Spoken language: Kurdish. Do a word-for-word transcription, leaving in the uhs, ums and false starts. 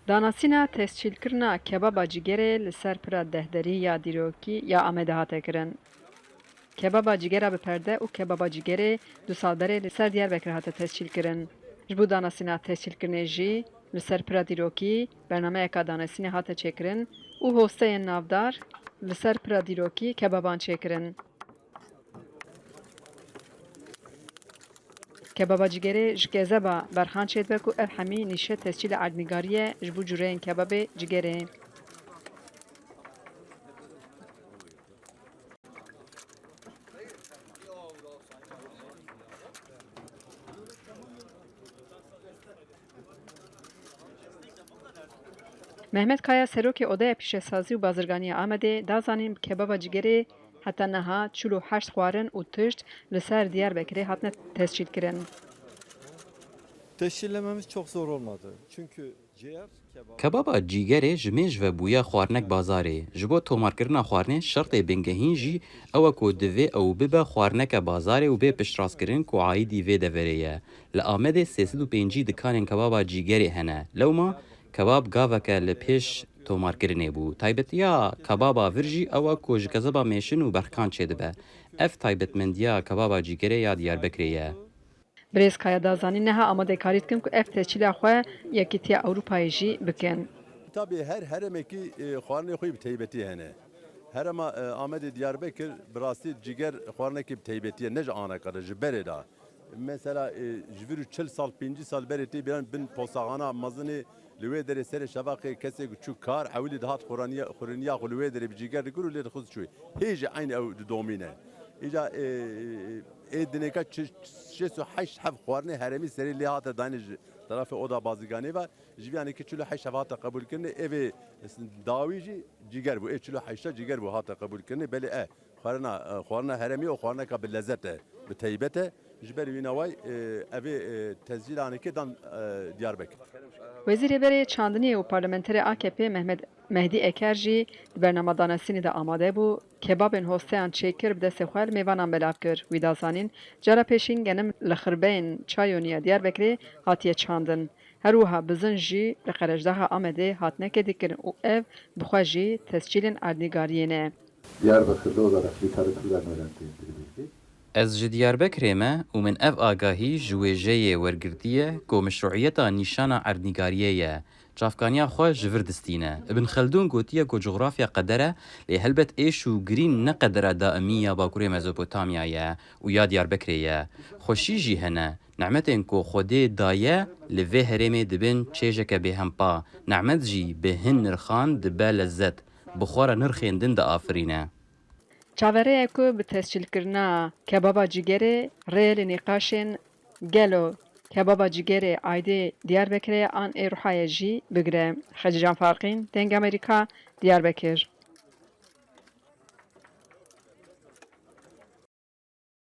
Danasîna tescîlkirina kebaba cîgerê li ser pira dehderî ya dîrokî ya Amedê hate kirin. Kebaba cîgera bi perde û kebaba cîgerê du sal berê li ser Diyarbekir hate tescîlkirin. Ji bo danasîna tescîlkirinê jî li ser pira dîrokî bernameyeka danasînê hate çêkirin û hosteyên navdar li ser pira dîrokî kebaban çêkirin. Kebaba cîgerê ji kezeba berxan çêdibe ku ev hemî nîşe tescîlê erdnîgarî ye ji bo cureyên kebabê cîgerê. Mehmet Kaya, serokê Odeya Pîşesazî û Bazirganî ya Amedê, da zanîn bi kebaba cîgerê heta niha çil û heşt xwarin û tişt li ser Diyarbekirê hatine tescîlkirin. Tescillememiz çok zor olmadı. Çünkü ciğer, kebap... Kebaba cîgerê ji mêj ve bûye xwarinek bazarê. Ji bo tomarkirina xwarinê şertê bingehîn jî ew e ku divê ew bibe xwarineke bazarê û bê piştrastkirin ku aîdî vê deverê ye. Li Amedê sê sed û pêncî dikanên kebaba cîgerê hene. Lewma kebab gaveke li pêş tomarkirinê bû. Taybetiya kebaba vir jî ew e ku ji kezeba mêşin û berxkan çêdibe. Ev taybetmendiya kebaba cîgerê ya Diyarbekirê ye. Birêz Kaya da zanîn niha amadeykarî dikin ku ev tescîla xwe Yekîtiya Ewropayê jî bikin. Tabii her heremekî, e, xwarinê xwe yî bi teybetî hene. Herema, e, Amedê Diyarbekir bi rastî cîger xwarinekî bi teybetî ye, ne ji aneka de, ji berê de. Mesela, e, ji vir û çil sal, pêncî sal berê tê bîran bin posaxana mezinê li wê derê serê şevaqê kesê ku çû kar, ewilî dihat xuraniya, xuriniya xwe li wê derê bi cîger dikir û lê dixist çû. Hê jî eynî ew didomîne. Îca, e, e, ê dinêka çi-, şêst û heşt heb xwarinê herêmî serê lê hate dayînê ji terafê oda bazîganê ve, ji vî yanekî çil û heşt heb hate qebûlkirinê, ê vê dawî jî cîger bû, ê çil û heşt cîger bû hate qebûlkirinê, belê e, xwarina, e, xwarina herêmî û xwarineka bi lezet e, bi teybet e. Ji ber wî neway, e, evê, e, tescîlanekê dan, e, Diyarbekir. Wezîrê berê çandiniyê û parlamenterê A K P Mehmet Mehdî Eker jî di bernama danasînê de amade bû. Kebabên hosteyan çêkir bi destê xwe li mêvanan belav kir. Wî da zanîn, cara pêşîn genim li xirbeyên Çayonî ya Diyarbekirê hatiye çandin. Her wiha bizin jî li Qerejdaxa Amedê hatine kêdîkirin û ev bi xwe jî tescîlên erdnîgariyê ne. Diyarbakır'da olarak literatürden öğrendiğim bir bilgi. Ez ji Diyarbekirê me û min ev agahî ji wêjeyê wergirtiye ku meşruiyeta nîşana erdnîgariyê ye. Çavkaniya xwe ji vir distîne. Ibn Xeldûn gotiye ku cografya qeder e, lê helbet êş û girîn ne qedera daimî ya Bakurê Mezopotamya ye û ya Diyarbekirê ye. Xweşî jî hene. Nimetên ku Xwedê daye li vê herêmê dibin çêjeke bêhempa. Nimet jî bi hin nirxan dibe lezzet. Bi xwe re nirxên din diafirîne. Çaverê ye ku bi tescîlkirina kebaba cîgerê rê li nîqaşên gelo kebaba cîgerê aydê Diyarbekirê an ê Ruhayê jî bigire. Xecîcan Farqîn, Deng Amerîka, Diyarbekir.